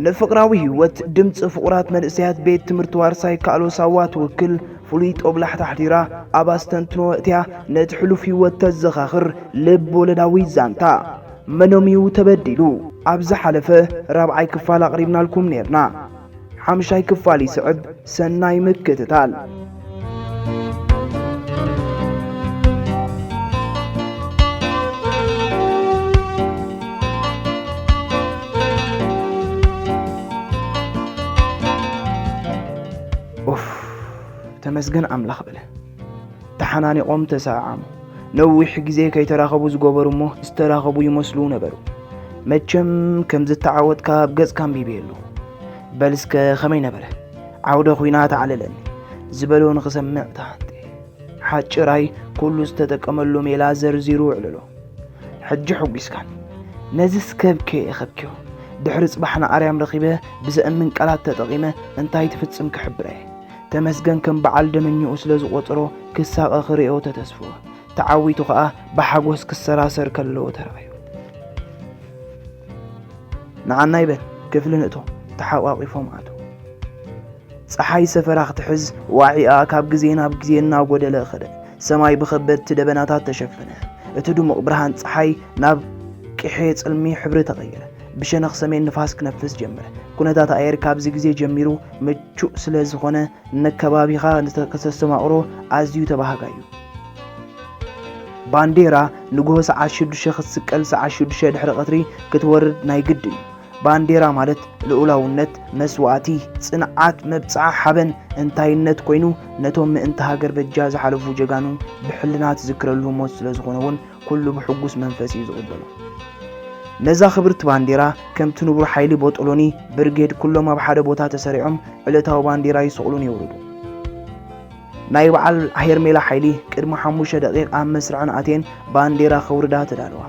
ንፍቕራዊ ህይወት ድምፂ ፍቑራት መንእሰያት ቤት ትምህርቲ ዋርሳይ ካእሎ ሳዋ ትውክል ፍሉይ ጦብላሕታ ኣሕዲራ፣ ኣብ ኣስተንትኖ እትያ ነቲ ሕሉፍ ህይወት ተዘኻኽር ልብ ወለዳዊ ዛንታ። መኖም እዩ ተበዲሉ? ኣብ ዝሓለፈ ራብዓይ ክፋል ኣቕሪብናልኩም ኔርና። ሓምሻይ ክፋል ይስዕብ። ሰናይ ምክትታል። ኡፍ፣ ተመስገን ኣምላኽ በለ። ተሓናኒቖም ተሰዓዓሙ። ነዊሕ ግዜ ከይተራኸቡ ዝገበሩ እሞ ዝተራኸቡ ይመስሉ ነበሩ። መቸም ከም ዝተዓወትካ ኣብ ገጽካ ኣንቢበ ኣለኹ። በል እስከ ከመይ ነበረ? ዓውደ ኹናት ኣዕለለኒ ዝበሎ ንኽሰምዕ ተሃንጠ። ሓጭራይ ኩሉ ዝተጠቀመሉ ሜላ ዘርዚሩ ኣዕለሎ። ሕጂ ሕጒስካን? ነዚ ስከብከ የኸብክዮ። ድሕሪ ጽባሕ ንኣርያም ረኺበ ብዘእምን ቃላት ተጠቒመ እንታይ ትፍጽም ክሕብረ እየ። ተመስገን ከም በዓል ደመኛኡ ስለ ዝቖጸሮ ክሳቐ ክርእዮ ተተስፍወ። ተዓዊቱ ኸኣ ብሓጎስ ክሰራሰር ከሎ ተራእዮ። ንዓና ይበል ክፍሊ ንእቶ። ተሓቋቒፎም ኣተዉ። ጸሓይ ሰፈራ ክትሕዝ ዋዒኣ ካብ ግዜ ናብ ግዜ እናጎደለ ኸደ። ሰማይ ብኸበድቲ ደበናታት ተሸፈነ። እቲ ድሙቕ ብርሃን ጸሓይ ናብ ቅሐ ጽልሚ ሕብሪ ተቐየረ። ብሸነኽ ሰሜን ንፋስ ክነፍስ ጀመረ። ኩነታት ኣየር ካብዚ ግዜ ጀሚሩ ምቹእ ስለ ዝኾነ ንከባቢኻ ንተ-፣ ከተስተማቕሮ ኣዝዩ ተባሃጋይ እዩ። ባንዴራ ንግሆ ሰዓት ሽዱሽተ ክትስቀል ሰዓት ሽዱሽተ ድሕሪ ቀትሪ ክትወርድ ናይ ግድን እዩ። ባንዴራ ማለት ልኡላውነት፣ መስዋእቲ፣ ጽንዓት፣ መብጽዓ ሓበን እንታይነት ኮይኑ ነቶም ምእንቲ ሃገር በጃ ዝሓለፉ ጀጋኑ ብሕልና ትዝክረሉ ህሞት ስለ ዝኾነ እውን ኩሉ ብሕጉስ መንፈስ እዩ ዝቕበሎ። ነዛ ክብርቲ ባንዴራ ከምቲ ንቡር ሓይሊ ቦጦሎኒ ብርጌድ ኩሎም ኣብ ሓደ ቦታ ተሰሪዖም ዕለታዊ ባንዴራ ይስቕሉን የውርዱ። ናይ በዓል ሄርሜላ ሓይሊ ቅድሚ ሓሙሽተ ደቂቕ ኣብ መስርዐን ኣትየን ባንዴራ ከውርዳ ተዳለዋ።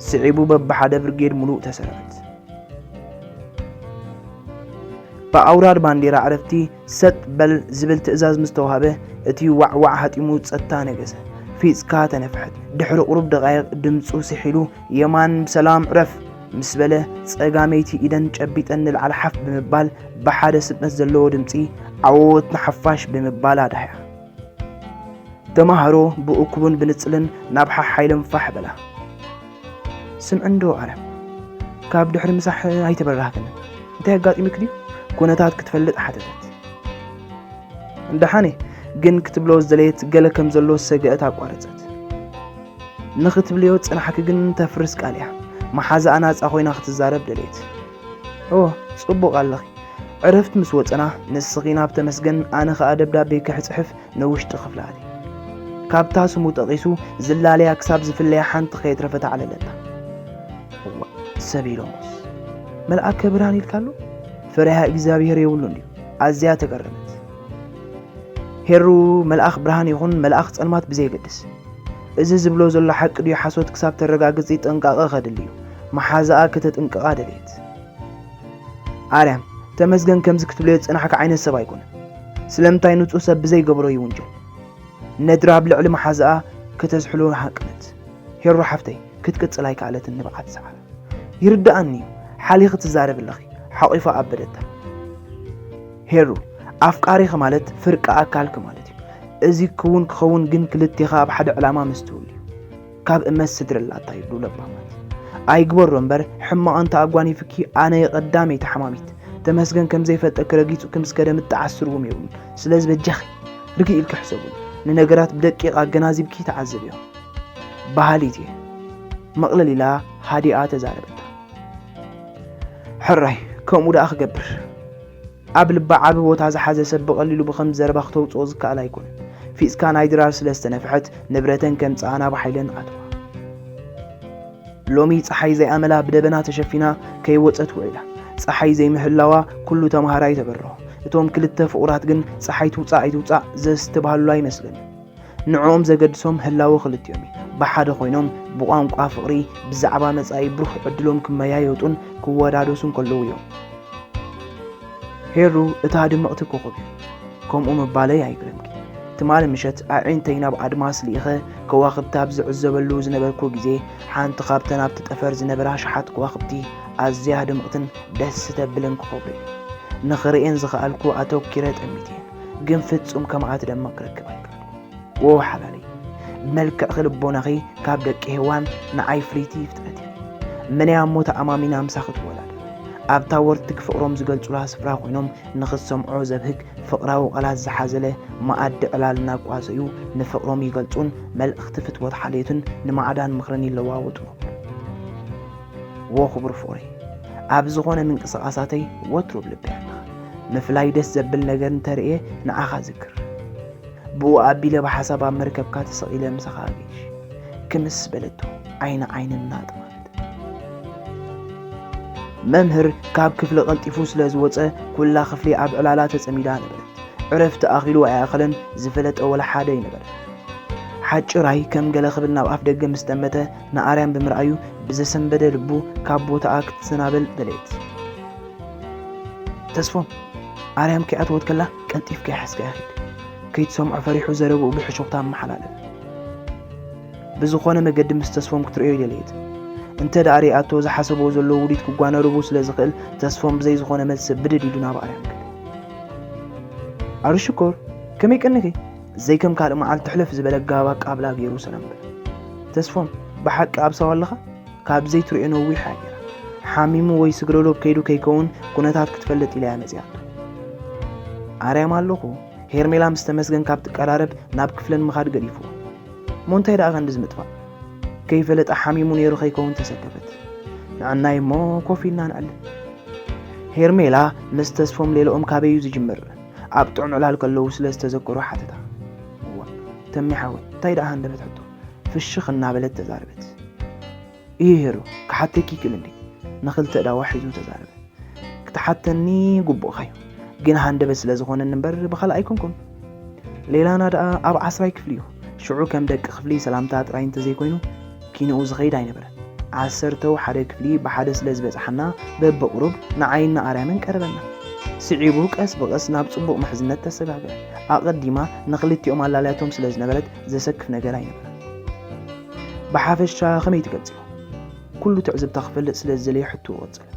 ስዒቡ በብሓደ ብርጌድ ሙሉእ ተሰርዐት። ብኣውራድ ባንዴራ ዕረፍቲ ሰጥ በል ዝብል ትእዛዝ ምስ ተዋህበ፣ እቲ ዋዕዋዕ ሃጢሙ ጸጥታ ነገሰ። ፊጽካ ተነፍሐት። ድሕሪ ቁሩብ ደቓይቕ ድምጹ ስሒሉ የማን ብሰላም ዕረፍ ምስ በለ፣ ጸጋመይቲ ኢደን ጨቢጠን ንላዕሊ ሓፍ ብምባል ብሓደ ስምዒት ዘለዎ ድምጺ ዓወት ንሓፋሽ ብምባል ኣድሃያ። ተማሃሮ ብእኩብን ብንጽልን ናብ ሓሓይሎም ፋሕ በላ። ስምዒ እንዶ ኣረ፣ ካብ ድሕሪ ምሳሕ ኣይተበራህክን። እንታይ ኣጋጢሙኪ ድዩ? ኩነታት ክትፈልጥ ሓተተት። ደሓን እየ፣ ግን ክትብሎ ዝደለየት ገለ ከም ዘሎ ዝሰገአት ኣቋረጸት። ንኽትብልዮ ዝጸናሕኪ ግን ተፍርስ ቃል እያ። መሓዛኣ ናጻ ኮይና ክትዛረብ ደለየት። እወ፣ ጽቡቕ ኣለኺ። ዕረፍቲ ምስ ወጸና፣ ንስኺ ናብ ተመስገን፣ ኣነ ኸኣ ደብዳቤ ክሕጽሕፍ ንውሽጢ ክፍሊ ኣትየ። ካብታ ስሙ ጠቒሱ ዝላለያ ክሳብ ዝፍለያ ሓንቲ ከየትረፈት ኣዕለለታ። እዋ፣ ሰብ ኢሎምስ መልኣከ ብርሃን ኢልካ ኣሎ? ፈሪሃ እግዚኣብሄር የብሉን ድዩ? ኣዝያ ተገረመት። ሄሩ፣ መልኣኽ ብርሃን ይኹን መልኣኽ ጸልማት ብዘየገድስ፣ እዚ ዝብሎ ዘሎ ሓቂ ድዩ ሓሶት ክሳብ ተረጋግጺ ጥንቃቐ ከድሊ እዩ። መሓዛኣ ከተጥንቅቓ ደልየት። ኣርያም፣ ተመስገን ከምዚ ክትብልዮ ዝጸናሕካ ዓይነት ሰብ ኣይኮነን። ስለምንታይ ንጹህ ሰብ ብዘይገብሮ ይውንጀል? ነድራ ኣብ ልዕሊ መሓዛኣ ከተዝሕሎ ሃቀነት። ሄሩ ሓፍተይ፣ ክትቅጽል ኣይከኣለትን ንብዓት ሰዓረ። ይርድኣኒ እዩ፣ ሓሊኺ ትዛረቢ ኣለኺ፣ ሓቒፋ ኣበደታ። ሄሩ፣ ኣፍቃሪኺ ማለት ፍርቂ ኣካልኪ ማለት እዩ። እዚ ክውን ክኸውን ግን ክልቴኻ ኣብ ሓደ ዕላማ ምስትውል እዩ። ካብ እመት ስድሪ ኣላታ ይብሉ ለባማት። ኣይግበሮ እምበር ሕማቕ እንተ ኣጓኒፍኪ ኣነ እየ ቀዳመይቲ ሓማሚት። ተመስገን ከም ዘይፈልጠኪ ረጊጹ ክምስከደ ምጥዓስ ትርጉም የብሉን። ስለዚ በጃኺ ርግእ ኢልኪ ሕሰብሉ። ንነገራት ብደቂቕ ኣገናዚብኪ ተዓዘብዮ። በሃሊት እየ። መቕለል ኢላ ሃዲኣ ተዛረበታ። ሕራይ ከምኡ ደኣ ክገብር። ኣብ ልባ ዓቢ ቦታ ዝሓዘ ሰብ ብቐሊሉ ብኸም ዘረባ ክተውጽኦ ዝከኣል ኣይኮነን። ፊጽካ ናይ ድራር ስለ ዝተነፍሐት ንብረተን ከምጽኣ ናብ ሓይለን ኣተዋ። ሎሚ ጸሓይ ዘይኣመላ ብደበና ተሸፊና ከይወጸት ውዒላ። ጸሓይ ዘይምህላዋ ኩሉ ተማሃራይ ተበርሆ። እቶም ክልተ ፍቑራት ግን ጸሓይ ትውጻእ ኣይትውጻእ ዘስተብሃሉ ኣይመስልን። ንዕኦም ዘገድሶም ህላወ ክልቲኦም እዩ። ብሓደ ኮይኖም ብቋንቋ ፍቕሪ ብዛዕባ መጻኢ ብሩህ ዕድሎም ክመያየጡን ክወዳደሱን ከለዉ እዮም። ሄሩ እታ ድምቕቲ ኮኾብ እዩ። ከምኡ ምባለይ ኣይግረምኪ። ትማሊ ምሸት ኣዒንተይ ናብ ኣድማስ ልኢኸ ከዋኽብቲ ኣብ ዝዕዘበሉ ዝነበርኩ ግዜ፣ ሓንቲ ካብተን ኣብቲ ጠፈር ዝነበራ ኣሽሓት ከዋኽብቲ ኣዝያ ድምቕትን ደስ ተብልን ክኸብሩ እየ። ንኽርእየን ዝኸኣልኩ ኣተኪረ ጠሚት እየን፣ ግን ፍጹም ከምኣ ትደምቕ ክረክብ ኣይከኣልኩ። ዎ ሓላለይ፣ ብመልክዕኺ ልቦናኺ ካብ ደቂ ሄዋን ንዓይ ፍልይቲ ፍጥረት ኢኺ። መን እያ እሞ ተኣማሚና ምሳኺ ትወዳደር? ኣብታ ወርትግ ፍቕሮም ዝገልጹላ ስፍራ ኮይኖም ንኽትሰምዖ ዘብህግ ፍቕራዊ ቃላት ዝሓዘለ መኣዲ ዕላል እናቋሰዩ ንፍቕሮም ይገልጹን መልእኽቲ ፍትወት ሓልዮትን ንማዕዳን ምኽርን ይለዋወጡ ነበሩ። ዎ ክቡር ፍቕረይ፣ ኣብ ዝኾነ ምንቅስቓሳተይ ወትሩ ኣብ ልበይ ኣለኻ። ምፍላይ ደስ ዘብል ነገር እንተርእየ ንዓኻ ዝክር። ብኡ ኣቢለ ብሓሳብ ኣብ መርከብካ ተሰቒለ ምሳኻ ኣገይሽ። ክምስ በለቶ ዓይኒ ዓይኒ እናጠመተት። መምህር ካብ ክፍሊ ቀልጢፉ ስለ ዝወጸ ኩላ ክፍሊ ኣብ ዕላላ ተጸሚዳ ነበረት። ዕረፍቲ ኣኺሉ ኣይኣኸለን ዝፈለጠ ወላ ሓደ ኣይነበረን። ሓጭራይ ከም ገለ ክብል ናብ ኣፍ ደገ ምስ ጠመተ ንኣርያም ብምርኣዩ ብዘሰንበደ ልቡ ካብ ቦታኣ ክትሰናበል ደለየት። ተስፎም ኣርያም ከይኣተወት ከላ ቀልጢፍካ ይሓዝካ ይኺድ። ከይትሰምዖ ፈሪሑ ዘረብኡ ብሕሹኽታ ኣመሓላለፈ። ብዝኾነ መገዲ ምስ ተስፎም ክትርእዮ ይደለየት። እንተ ደኣ ሪኣቶ ዝሓሰቦ ዘሎ ውዲት ክጓነርቡ ስለ ዝኽእል ተስፎም ብዘይ ዝኾነ መልሲ ብድድ ኢሉ ናብ ኣርያም ከደ። ኣሩ ሽኮር፣ ከመይ ቀኒኺ? ዘይከም ካልእ መዓልቲ ሕልፍ ዝበለ ኣገባብ ኣቃብላ ገይሩ ሰላም በለ። ተስፎም፣ ብሓቂ ኣብ ሳዋ ኣለኻ? ካብ ዘይትርእዮ ነዊሕ እያ ነይራ። ሓሚሙ ወይ ስግረዶብ ከይዱ ከይከውን ኩነታት ክትፈልጥ ኢላ እያ መጺኣቶ። ኣርያም ኣለኹ። ሄርሜላ ምስ ተመስገን ካብ ትቀራረብ ናብ ክፍለን ምኻድ ገዲፍዎ። እሞ እንታይ ደኣ ክንድዚ ምጥፋእ? ከይፈለጠ ሓሚሙ ነይሩ ከይከውን ተሰከፈት። ንዕናይ እሞ ኮፍ ኢልና ንዕልል። ሄርሜላ ምስ ተስፎም ሌላኦም ካበይ እዩ ዝጅምር? ኣብ ጥዑም ዕላል ከለዉ ስለ ዝተዘከሩ ሓተታ። እዋ፣ ተሜ ሓወይ፣ እንታይ ደኣ ሃንደበት ሕቶ? ፍሽኽ እናበለት ተዛረበት። እሂ ሄሩ፣ ክሓተኪ ይክእል እንዴ? ንኽልተ ኣእዳዋ ሒዙ ተዛረበ። ክትሓተኒ ግቡእኻ እዩ፣ ግን ሃንደበት ስለ ዝኾነኒ እምበር ብኻልእ ኣይኮንኩን። ሌላና ደኣ ኣብ ዓስራይ ክፍሊ እዩ። ሽዑ ከም ደቂ ክፍሊ ሰላምታ ጥራይ እንተዘይኮይኑ ኪንኡ ዝኸይድ ኣይነበረን። ዓሰርተው ሓደ ክፍሊ ብሓደ ስለ ዝበጽሓና በብቕሩብ ንዓይን ንኣርያምን ቀረበና። ስዒቡ ቀስ ብቐስ ናብ ጽቡቕ ምሕዝነት ተሰጋገረ። ኣቐዲማ ንኽልቲኦም ኣላልያቶም ስለ ዝነበረት ዘሰክፍ ነገር ኣይነበረን። ብሓፈሻ ከመይ ትገልጽዮ? ኩሉ ትዕዝብታ ክፈልጥ ስለ ዝደለየ ሕቶ ቀጸለ።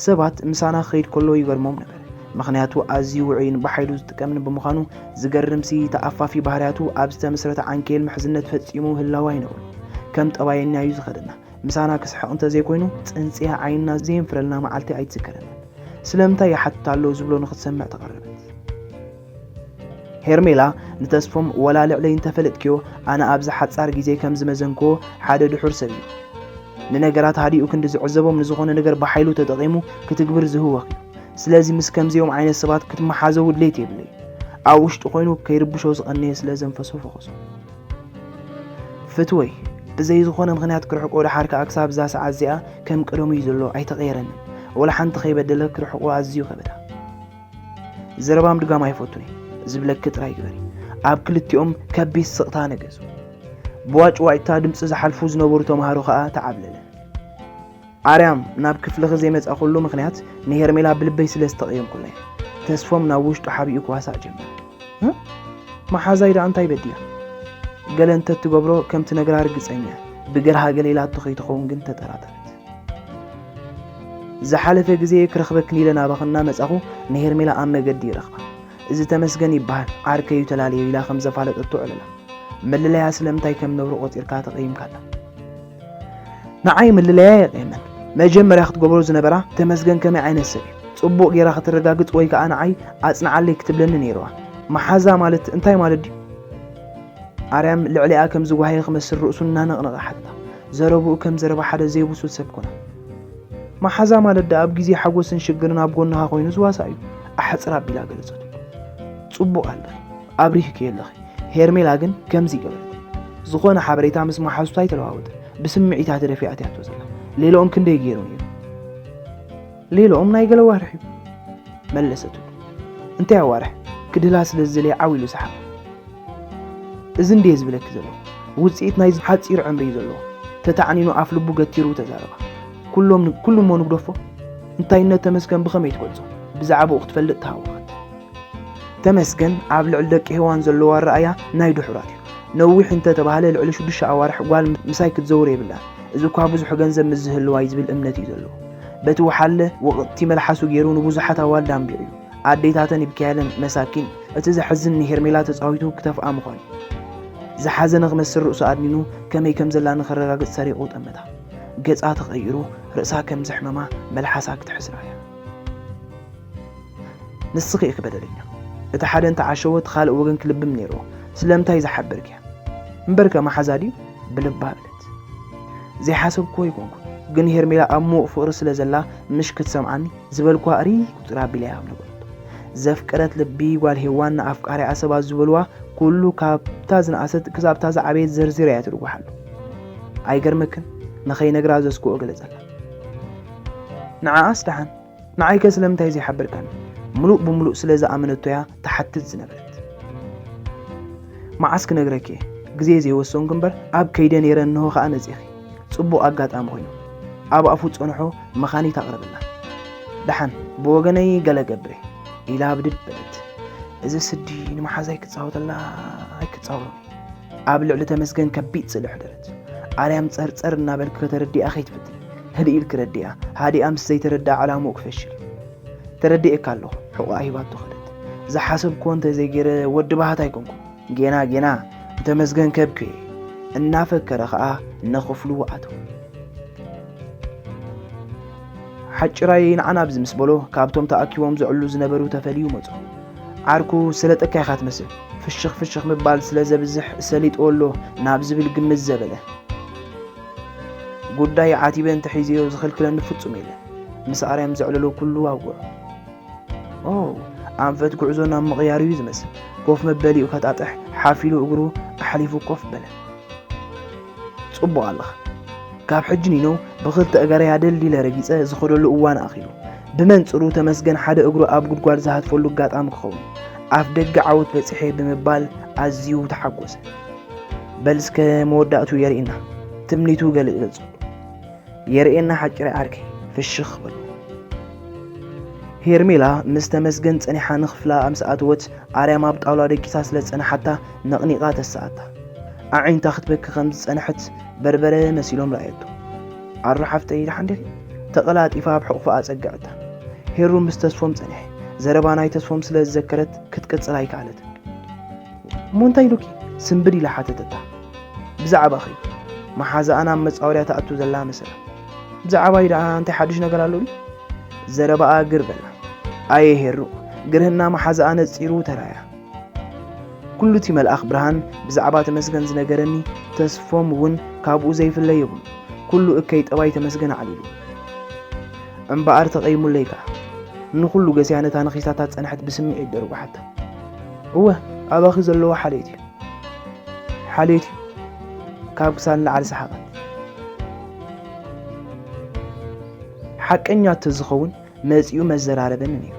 ሰባት ምሳና ክኸይድ ከሎ ይገርሞም ነበር። ምኽንያቱ ኣዝዩ ውዑይን ብሓይሉ ዝጥቀምን ብምዃኑ፣ ዝገርምሲ ተኣፋፊ ባህርያቱ ኣብ ዝተመስረተ ዓንኬል ምሕዝነት ፈጺሙ ህላወ ኣይነበሮን። ከም ጠባየኛ እዩ ዝኸደና። ምሳና ክስሕቕ እንተዘይኮይኑ፣ ጽንጽያ ዓይንና ዘየንፍረልና መዓልቲ ኣይትዝከረንን። ስለምንታይ ይሓትት ኣሎ ዝብሎ ንኽትሰምዕ ተቐረበት። ሄርሜላ ንተስፎም ወላ ልዕለይ እንተፈለጥክዮ፣ ኣነ ኣብዚ ሓጻር ግዜ ከም ዝመዘንክዎ ሓደ ድሑር ሰብ እዩ። ንነገራት ሃዲኡ ክንዲ ዝዕዘቦም ንዝኾነ ነገር ብሓይሉ ተጠቒሙ ክትግብር ዝህወኽ እዩ። ስለዚ ምስ ከምዚኦም ዓይነት ሰባት ክትመሓዘው ድሌት የብለይ። ኣብ ውሽጡ ኮይኑ ከይርብሾ ዝቐነየ ስለ ዘንፈሶ ፈኾሶ። ፍትወይ፣ ብዘይ ዝኾነ ምኽንያት ክርሕቆ ደሓር ከኣ ክሳብ እዛ ሰዓት እዚኣ ከም ቀደሙ እዩ ዘሎ፣ ኣይተቐየረንን። ወላ ሓንቲ ከይበደለ ክርሕቆ ኣዝዩ ከበዳ። ዘረባ ምድጋም ኣይፈቱን እየ፣ ዝብለኪ ጥራይ ግበሪ። ኣብ ክልቲኦም ከቢድ ስቕታ ነገሱ። ብዋጭዋጭታ ድምጺ ዝሓልፉ ዝነበሩ ተማሃሮ ከኣ ተዓብለለ። ኣርያም ናብ ክፍልኺ ዘይመጻእኩሉ ምኽንያት ንሄርሜላ ብልበይ ስለ ዝተቐየምኩላ እየ። ተስፎም ናብ ውሽጡ ሓቢኡ ክዋሳእ ጀመረ። እ? መሓዛይ ደኣ እንታይ በዲላ? ገለ እንተትገብሮ ከም ትነግራ ርግጸኛ እያ። ብገርሃ ገለ ኢላቶ ከይትኸውን ግን ተጠራጠረት። ዝሓለፈ ግዜ ክረኽበክን ኢለ ናባኺ እናመጻኹ ንሄርሜላ ኣብ መገዲ ይረኽባ። እዚ ተመስገን ይበሃል፣ ዓርከይ እዩ ተላለዮ ኢላ ከም ዘፋለጠቶ ዕለላ። መለለያ ስለምንታይ ከም ነውሪ ቆጺርካ ተቐይምካላ? ንዓይ መለለያ የቐየመን። መጀመርያ ክትገብሮ ዝነበራ ተመስገን ከመይ ዓይነት ሰብ እዩ? ጽቡቕ ጌራ ከተረጋግጽ ወይ ከኣ ንዓይ ኣጽንዓለይ ክትብለኒ ነይርዋ። መሓዛ ማለት እንታይ ማለት ድዩ? ኣርያም ልዕሊኣ ከም ዝጓሃየ ክመስል ርእሱ እናነቕነቐ ሓተታ። ዘረብኡ ከም ዘረባ ሓደ ዘይብሱል ሰብ ኮነ። መሓዛ ማለት ደኣ ኣብ ግዜ ሓጎስን ሽግርን ኣብ ጎንኻ ኮይኑ ዝዋሳእ እዩ። ኣሕጽር ኣቢላ ገለጸቱ። ጽቡቕ ኣለኺ፣ ኣብሪህኪ ኣለኺ። ሄርሜላ ግን ከምዚ ገበረት። ዝኾነ ሓበሬታ ምስ መሓዙታ ኣይተለዋወጠን። ብስምዒታ ተደፊኣ እትያቶ ዘላ። ሌላኦም ክንደይ ገይሩ ነይሩ? ሌላኦም ናይ ገለ ዋርሕ እዩ፣ መለሰትሉ። እንታይ ኣዋርሕ? ክድህላ ስለ ዝደለየ ዓው ኢሉ ሰሓቐ። እዚ እንድየ ዝብለኪ ዘለኹ። ውጽኢት ናይዚ ሓጺር ዕምሪ እዩ ዘለዎ። ተታዕኒኑ ኣፍ ልቡ ገቲሩ ተዛረባ። ኩሎም ን-፣ ኩሉ እሞ ንግደፎ። እንታይነት ተመስገን ብኸመይ ትገልጾ? ብዛዕባኡ ክትፈልጥ ተሃወኸት። ተመስገን ኣብ ልዕሊ ደቂ ሄዋን ዘለዎ ኣረኣእያ ናይ ድሑራት እዩ። ነዊሕ እንተ ተባህለ ልዕሊ ሽዱሽተ ኣዋርሕ ጓል ምሳይ ክትዘውር የብላን። እዚ እኳ ብዙሕ ገንዘብ ምስ ዝህልዋ እዩ ዝብል እምነት እዩ ዘለዎ። በቲ ወሓለ ወቕቲ መልሓሱ ገይሩ ንብዙሓት ኣዋልድ ኣንቢዑ እዩ። ኣዴታተን ይብክያለን፣ መሳኪን። እቲ ዘሕዝን ንሄርሜላ ተጻዊቱ ክተፍኣ ምዃኑ። ዝሓዘነ ክመስል ርእሱ ኣድኒኑ ከመይ ከም ዘላ ንኸረጋግጽ ሰሪቑ ጠመታ። ገጻ ተቐይሩ፣ ርእሳ ከም ዘሕመማ፣ መልሓሳ ክትሕስራ እያ። ንስኺ ኢኺ በደለኛ። እቲ ሓደ እንተዓሸወ እቲ ካልእ ወገን ክልብም ነይርዎ። ስለምንታይ ዝሓበርክያ? እምበርከ መሓዛ ድዩ? ብልባ በለት። ዘይሓሰብክዎ ኣይኮንኩን፣ ግን ሄርሜላ ኣብ ምዉቕ ፍቕሪ ስለ ዘላ ምሽ ክትሰምዓኒ ዝበልክዋ እርይ ቁጽሪ ኣቢላ እያ ካብ ነበረቶ። ዘፍቀረት ልቢ ጓል ሄዋን ንኣፍቃሪኣ ሰባት ዝበልዋ ኩሉ ካብታ ዝነኣሰት ክሳብታ ዝዓበየት ዘርዚራ እያ ትልጉሓሉ። ኣይገርመክን? ንኸይነግራ ዘስክኦ ገለጸላ። ንዓኣስ ደሓን፣ ንዓይከ ስለምንታይ ዘይሓበርካኒ? ምሉእ ብምሉእ ስለ ዝኣመነቶ እያ ትሓትት ዝነበረት። መዓስ ክነግረኪ እየ? ግዜ ዘይወሰንኩ እምበር ኣብ ከይደ ነይረ፣ እንሆ ኸኣ መጺኺ። ጽቡቕ ኣጋጣሚ ኮይኑ። ኣብ ኣፉ ጸንሖ መኻኒት ኣቕርብላ። ደሓን፣ ብወገነይ ገለ ገብር እየ፣ ኢላ ብድድ በለት። እዚ ስዲ ንመሓዛይ ክጻወተላ ኣይክጻወሮን። ኣብ ልዕሊ ተመስገን ከቢድ ጽልኢ ሕደረት። ኣርያም ጸርጸር እናበልክ ከተረዲኣ ከይትፍትን። ህድእ ኢልኪ ረዲኣ፣ ሃዲኣ ምስ ዘይተረድኣ ዕላምኡ ክፈሽል። ተረዲኤካ ኣለኹ፣ ሕቖኣ ሂባቶ ከደት። ዝሓሰብክዎ እንተ ዘይገይረ ወዲ ባህታ ኣይኮንኩን። ጌና ጌና ንተመስገን ከብክዮ እየ። እናፈከረ ኸኣ ንኽፍሉ ኣተወ። ሓጭራይ ንዓና ኣብዚ ምስ በሎ፣ ካብቶም ተኣኪቦም ዘዕሉ ዝነበሩ ተፈልዩ መጾ። ዓርኩ ሰለጠካ ኢኻ ትመስል፣ ፍሽኽ ፍሽኽ ምባል ስለ ዘብዝሕ ሰሊጥዎ ኣሎ ናብ ዝብል ግምት ዘበለ። ጉዳይ ዓቲበ እንተሒዘዮ ዝኽልክለኒ ፍጹም የለን። ምስ ኣርያም ዘዕልሎ ኩሉ ኣውግዖ። ኦ፣ ኣንፈት ጉዕዞ ናብ ምቕያር እዩ ዝመስል። ኮፍ መበሊኡ ከጣጥሕ ሓፍ ኢሉ እግሩ ኣሕሊፉ ኮፍ በለ። ጽቡቕ ኣለኻ። ካብ ሕጂ ኒኖ ብኽልተ እገረይ ኣደሊለ ረጊጸ ዝኸደሉ እዋን ኣኺሉ። ብመንጽሩ ተመስገን ሓደ እግሩ ኣብ ጉድጓድ ዝሃትፈሉ ኣጋጣሚ ክኸውን፣ ኣፍ ደገ ዓወት በጺሐ ብምባል ኣዝዩ ተሓጎሰ። በል እስከ መወዳእቱ የርእየና፣ ትምኒቱ ገለጸሉ። የርእየና ሓጭረ ዓርከይ፣ ፍሽኽ በሉ። ሄርሜላ ምስ ተመስገን ጸኒሓ ንኽፍላ ምስ ኣተወት፣ ኣርያም ኣብ ጣውላ ደቂሳ ስለ ዝጸንሓታ ነቕኒቓ ተሰኣታ። ኣዒንታ ክትበኪ ከም ዝጸንሐት በርበረ መሲሎም ረኣየቶ። ኣሩ ሓፍተይ ደሓን ዲኺ? ተቐላጢፋ ኣብ ሕቑፋ ኣጸግዐታ። ሄሩ ምስ ተስፎም ጸኒሐ። ዘረባ ናይ ተስፎም ስለ ዝዘከረት ክትቅጽል ኣይከኣለትን። እሞ እንታይ ኢሉኪ? ስምብድ ኢላ ሓተተታ። ብዛዕባኺ። መሓዛኣ ናብ መጻወድያ ትኣቱ ዘላ መሰላ። ብዛዕባይ ደኣ እንታይ ሓድሽ ነገር ኣሎ ድዩ? ዘረባኣ ግር በላ። ኣየ ሄሩ፣ ግርህና መሓዛኣ ነጺሩ ተራእያ። ኩሉ እቲ መልኣኽ ብርሃን ብዛዕባ ተመስገን ዝነገረኒ ተስፎም እውን ካብኡ ዘይፍለ የብሉን። ኩሉ እከይ ጠባይ ተመስገን ኣዕሊሉ። እምበኣር ተቐይሙለይ ከኣ። ንኹሉ ገሲያ ነታ ነኺሳታ ዝጸንሐት ብስምዒት ደርጒሓታ። እወ፣ ኣባኺ ዘለዎ ሓልዮት እዩ። ሓልዮት እዩ። ካብ ክሳድ ንላዕሊ ሰሓቐት። ሓቀኛ እንተዝኸውን መጺኡ መዘራረበኒ ነይሩ።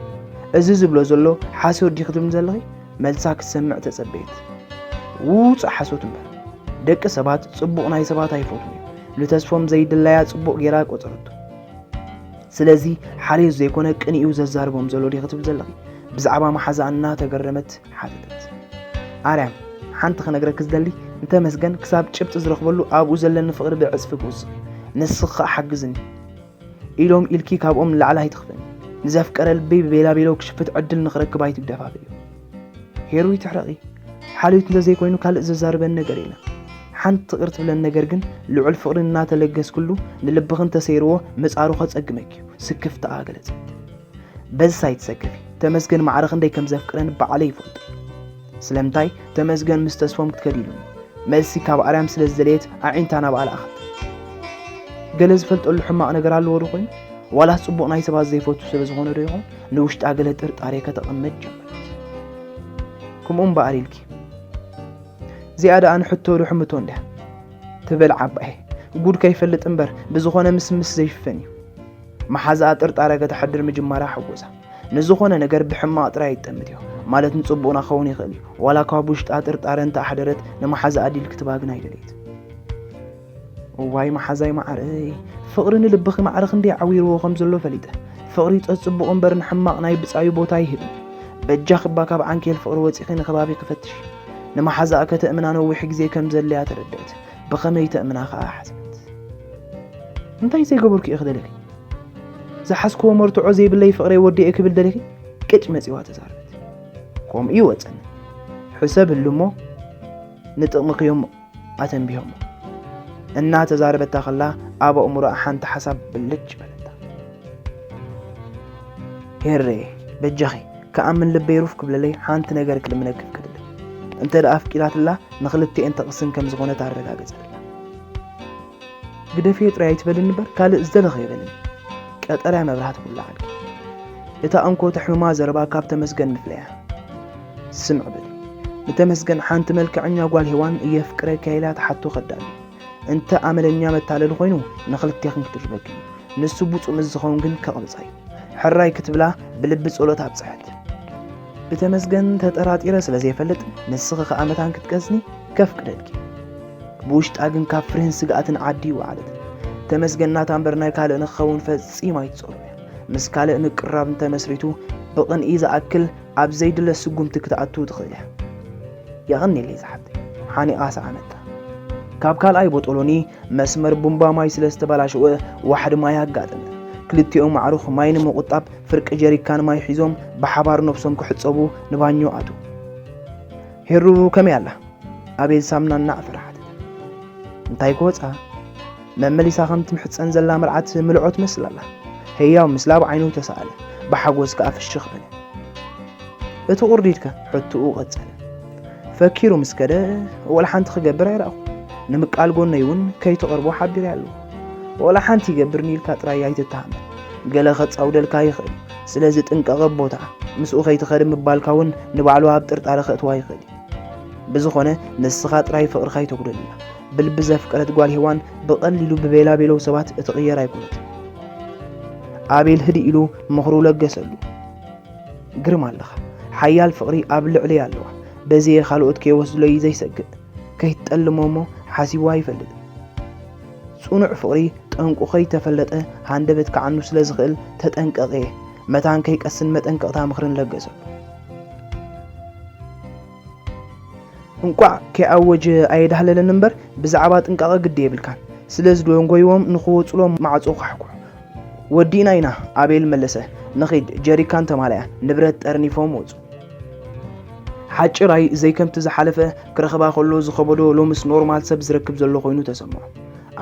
እዚ ዝብሎ ዘሎ ሓሶት ድዩ ክትብልኒ ዘለኺ? መልሳ ክትሰምዕ ተጸበየት። ውጹእ ሓሶት እምበር። ደቂ ሰባት ጽቡቕ ናይ ሰባት ኣይፈትዉን እዮም። ንተስፎም ዘይድላያ ጽቡቕ ጌራ ቆጸረቶ። ስለዚ ሓልዮት ዘይኮነ ቅንኡ ዘዛርቦም ዘሎ ድዩ ክትብል ዘለኺ? ብዛዕባ መሓዛኣ እናተገረመት ሓተተት። ኣርያም፣ ሓንቲ ክነግረኪ ዝደሊ፣ ንተመስገን ክሳብ ጭብጢ ዝረኽበሉ ኣብኡ ዘለኒ ፍቕሪ ብዕጽፊ ክውስኽ እዩ። ንስኺ ኸኣ ሓግዝኒ። ኢሎም ኢልኪ ካብኦም ንላዕሊ ኣይትኽፈኒ። ንዘፍቀረ ልበይ ብቤላቤሎ ክሽፍት ዕድል ንኽረክብ ኣይትግደፋፍእዮ። ሄሩ ይትሕረቒ። ሓልዮት እንተዘይኮይኑ ካልእ ዘዛርበኒ ነገር የለን። ሓንቲ ቅር ትብለኒ ነገር ግን ልዑል ፍቕሪ እናተለገስክሉ ንልብኺ እንተሰይርዎ ምጻሩ ከጸግመኪ እዩ። ስክፍታኣ ገለጸት። በዝስ ኣይትሰከፊ። ተመስገን ማዕረ ክንደይ ከም ዘፍቅረኒ ባዕለይ ይፈልጦ። ስለምንታይ ተመስገን ምስ ተስፎም ክትከድ ኢሉኒ? መልሲ ካብ ኣርያም ስለ ዝደለየት ኣዒንታ ናብኣ ለኣኸት። ገለ ዝፈልጠሉ ሕማቕ ነገር ኣለዎ ዶ ኮይኑ? ዋላስ ጽቡቕ ናይ ሰባት ዘይፈቱ ስለ ዝኾነ ዶ ይኾን? ንውሽጣ ገለ ጥርጣሬ ከተቐምጥ ጀመረት። ከምኡ እምበኣር ኢልኪ። እዚኣ ደኣ ንሕቶ ዶ ሕምቶ እንድያ? ትበል ዓባየ። ጉድ ከይፈልጥ እምበር ብዝኾነ ምስምስ ዘይሽፈን እዩ። መሓዛኣ ጥርጣረ ከተሕድር ምጅማራ ሓጎሳ። ንዝኾነ ነገር ብሕማቕ ጥራይ ኣይትጠምትዮ። ማለት ንጽቡቕና ክኸውን ይኽእል እዩ። ዋላ ካብ ውሽጣ ጥርጣረ እንተ ኣሕደረት ንመሓዛኣ ዲል ክትባ ግን ኣይደለየት። እዋይ መሓዛይ መዓረይ፣ ፍቕሪ ንልብኺ ማዕረ ክንደይ ዓዊርዎ ከም ዘሎ ፈሊጠ። ፍቕሪ ጸጽቡቕ እምበር ንሕማቕ ናይ ብጻዩ ቦታ ኣይህብን። በጃኺ እባ ካብ ዓንኬል ፍቕሪ ወጺኺ ንከባቢኺ ፈትሺ። ንመሓዛኣ ከተእምና ነዊሕ ግዜ ከም ዘድልያ ተረድአት። ብኸመይ ተእምና ከኣ ሓሰበት። እንታይ ዘይገበርኩ እየ ክደልየኪ? ዝሓዝክዎ መርትዖ ዘይብለይ ፍቕረይ ወዲኤ ክብል ደሊኺ? ቅጭ መጺዋ ተዛረበት። ከምኡ ይወጸኒ። ሕሰብሉ እሞ ንጥቕምኺ እዮም ኣተንቢሆሞ። እናተዛረበታ ከላ ኣብ ኣእምሮኣ ሓንቲ ሓሳብ ብልጭ በለታ። ሄሬ፣ በጃኺ፣ ክኣምን ልበይ ሩፍ ክብለለይ ሓንቲ ነገር ክልምነኪ ፍቀድለይ። እንተ ደኣ ኣፍቂራትላ ንኽልቲኤን ተቕስን ከም ዝኾነት ኣረጋግጸላ። ግደፍዮ ጥራይ ኣይትበልኒ እምበር ካልእ ዝደለኽዮ በልኒ። ቀጠርያ መብራህቲ ክውልዓልኪ። እታ እንኮ ተሕምማ ዘረባ ካብ ተመስገን ምፍለያ። ስምዕ በሊ። ንተመስገን ሓንቲ መልክዐኛ ጓል ሄዋን የፍቅረኪ ኢላ ትሓቶ ከዳሉ። እንተ ኣመለኛ መታለሊ ኮይኑ ንኽልቴኽን ክድርበኪ እዩ። ንሱ ብጹእ ምስ ዝኸውን ግን ከቕብጻ እዩ። ሕራይ ክትብላ ብልቢ ጸሎት ኣብጽሐት። ብተመስገን ተጠራጢረ ስለ ዘይፈልጥ ንስኺ ከኣ መታን ክትቀስኒ ከፍቅደልኪ። ብውሽጣ ግን ካብ ፍርህን ስግኣትን ዓዲ ይወዓለት። ተመስገን ናታ እምበር ናይ ካልእ ንክኸውን ፈጺማ ኣይትጸልዎ እያ። ምስ ካልእ ምቅርራብ እንተመስሪቱ ብቕንኢ ዝኣክል ኣብ ዘይድለ ስጉምቲ ክትኣቱ ትኽእል እያ። የቐንየለይ ዝሓብተይ፣ ሓኒቓ ሰዓመታ። ካብ ካልኣይ ቦጦሎኒ መስመር ቡምባ ማይ ስለ ዝተበላሸወ ዋሕዲ ማይ ኣጋጠመ። ክልቲኦም ኣዕሩኽ ማይ ንምቑጣብ ፍርቂ ጀሪካን ማይ ሒዞም ብሓባር ነብሶም ክሕጸቡ ንባኞ ኣትዉ። ሄሩ ከመይ ኣላ? ኣቤል ሳምና እናዕፈረ ሓተተ። እንታይ ክወጻ? መመሊሳ ከም ትምሕጸን ዘላ መርዓት ምልዖ ትመስል ኣላ። ህያው ምስላ ብዓይኑ ተሳእለ። ብሓጎስ ከኣ ፍሽኽ በለ። እቲ ቁርዲድከ? ሕትኡ ቀጸለ። ፈኪሩ ምስ ከደ፣ ወላ ሓንቲ ክገብር ኣይረኣኹ። ንምቃል ጎነይ እውን ከይትቐርቦ ሓቢረ ኣለኹ። ወላ ሓንቲ ይገብርኒ ኢልካ ጥራይ ኣይትተሃመል። ገለ ከጻውደልካ ይኽእል እዩ። ስለዚ ጥንቀቐ ቦታ። ምስኡ ከይትኸድ ምባልካ እውን ንባዕሉ ኣብ ጥርጣረ ከእትዋ ይኽእል እዩ። ብዝኾነ ንስኻ ጥራይ ፍቕርኻ ኣይተጉደለላ። ብልቢ ዘፍቀረት ጓል ሄዋን ብቐሊሉ ብቤላቤለው ሰባት እትቕየር ኣይኮነትን። ኣቤል ህድእ ኢሉ ምኽሩ ለገሰሉ። ግርም ኣለኻ። ሓያል ፍቕሪ ኣብ ልዕለይ ኣለዋ። በዚ እየ ካልኦት ከይወስድለይ ዘይሰግእ። ከይትጠልሞ እሞ ሓሲብዋ ኣይፈልጥን። ጽኑዕ ፍቕሪ ጠንቁ ከይተፈለጠ ሃንደበት ክዓኑ ስለ ዝኽእል ተጠንቀቕ እየ። መታን ከይቀስን መጠንቀቕታ ምኽርን ለገሰሉ። እንቋዕ ከይኣወጀ ኣየዳህለለን እምበር ብዛዕባ ጥንቃቐ ግዲ የብልካን። ስለ ዝደንጎይዎም ንኽወጹሎም ማዕጾ ኳሕኩሕ። ወዲእና ኢና፣ ኣቤል መለሰ። ንኺድ፣ ጀሪካን ተማልኣ፣ ንብረት ጠርኒፎም ወጹ። ሓጭራይ ዘይከምቲ ዝሓለፈ ክረኽባ ከሎ ዝኸበዶ ሎምስ ኖርማል ሰብ ዝረክብ ዘሎ ኮይኑ ተሰምዖ።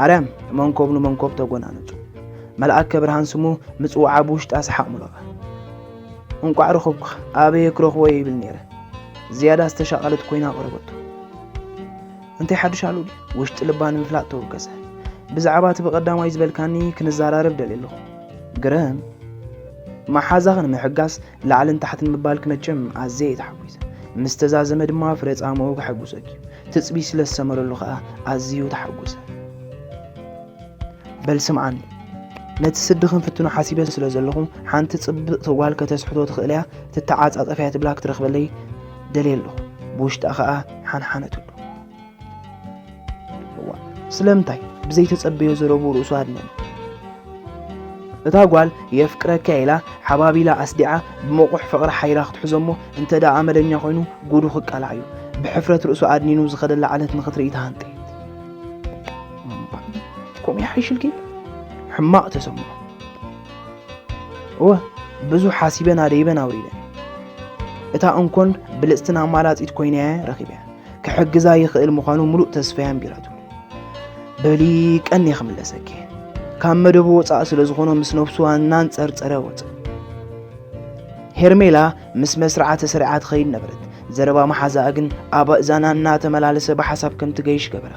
ኣርያም መንኮብ ንመንኮብ ተጎናነጹ። መልኣከ ብርሃን ስሙ ምጽዋዓ ብውሽጣ ሰሓቕ ሙለቐ። እንቋዕ ረኸብኩኻ፣ ኣበየ ክረኽቦ እየ ይብል ነይረ። ዝያዳ ዝተሻቐለት ኮይና ቀረበቶ። እንታይ ሓድሽ ኣሎ ድዩ? ውሽጢ ልባ ንምፍላጥ ተወከሰ። ብዛዕባ እቲ ብቐዳማይ ዝበልካኒ ክንዘራረብ ደልየ ኣለኹ። ግርም፣ መሓዛኺ ንምሕጋስ ላዕልን ታሕትን ምባልኪ መቸም ኣዝየ እየ ተሓጒሰ። ምስ ተዛዘመ ድማ ፍረ ጻምኡ ከሐጉሰኪ እዩ። ትጽቢት ስለ ዝሰመረሉ ከኣ ኣዝዩ ተሓጒሰ። በል ስምዓኒ፣ ነቲ ስዲ ክንፍትኖ ሓሲበ ስለ ዘለኹ፣ ሓንቲ ጽብቕቲ ጓል ከተስሕቶ ትኽእል እያ፣ ትተዓጻጸፍ እያ ትብላ ክትረኽበለይ ደልየ ኣለኹ። ብውሽጣ ከኣ ሓንሓነትሉ። እዋ፣ ስለምንታይ ብዘይተጸበዮ ዘረብኡ ርእሱ ኣድነነ። እታ ጓል የፍቅረካ ኢላ ሓባቢላ ኣስዲዓ ብመቑሕ ፍቕሪ ሓይራ ክትሕዞ እሞ እንተ ደኣ ኣመለኛ ኮይኑ ጉዱ ክቃላዕ እዩ። ብሕፍረት ርእሱ ኣድኒኑ ዝኸደላ ዕለት ንኽትርኢ ተሃንጠየት። እምባ፣ ከምኡ ይሓይሽልኪ? ሕማቕ ተሰምዖ። እወ፣ ብዙሕ ሓሲበን ኣደይበን ኣውሪደን። እታ እንኮን ብልጽትን ኣማላጺት ኮይና'የ ረኺበያ። ክሕግዛ ይኽእል ምዃኑ ምሉእ ተስፋ'የ ኣንቢራትሉ። በሊ ቀንየ ክምለሰኪ። ካብ መደቡ ወጻኢ ስለ ዝኾነ ምስ ነብሱ እናንጸርጸረ ወጸ። ሄርሜላ ምስ መስርዓ ተሰሪዓ ትኸይድ ነበረት። ዘረባ መሓዛኣ ግን ኣብ ኣእዛና እናተመላለሰ ብሓሳብ ከም ትገይሽ ገበራ።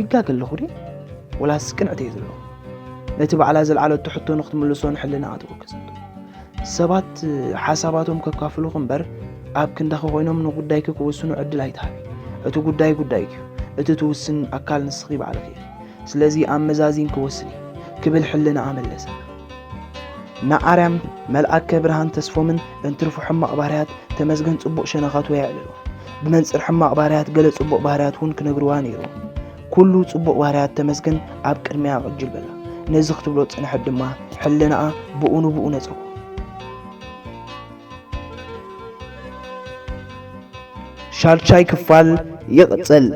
ይጋገ ኣለኹ ድየ? ወላስ ቅንዕቲ እየ ዘለኹ? ነቲ ባዕላ ዘልዓለቶ ሕቶ ንኽትምልሶ ንሕልናኣ ተወከሰቶ። ሰባት ሓሳባቶም ከካፍሉኺ እምበር ኣብ ክንዳኺ ኮይኖም ንጉዳይኪ ክውስኑ ዕድል ኣይትሃቢ። እቲ ጉዳይ ጉዳይኪ እዩ። እቲ ትውስን ኣካል ንስኺ ባዕልኺ ኢኺ። ስለዚ ኣመዛዚንኪ ወስኒ፣ ክብል ሕልናኣ መለሰ። ንኣርያም መልኣከ ብርሃን ተስፎምን እንትርፎ ሕማቕ ባህርያት ተመስገን ጽቡቕ ሸነኻቱ የዕልሎ። ብመንጽር ሕማቕ ባህርያት ገለ ጽቡቕ ባህርያት እውን ክነግርዋ ነይርዎም። ኩሉ ጽቡቕ ባህርያት ተመስገን ኣብ ቅድሚኣ ቅጅል በላ። ነዚ ክትብሎ ዝጸንሐት ድማ ሕልናኣ ብኡ ንብኡ ነጸጎ። ሻልሻይ ክፋል ይቕጽል።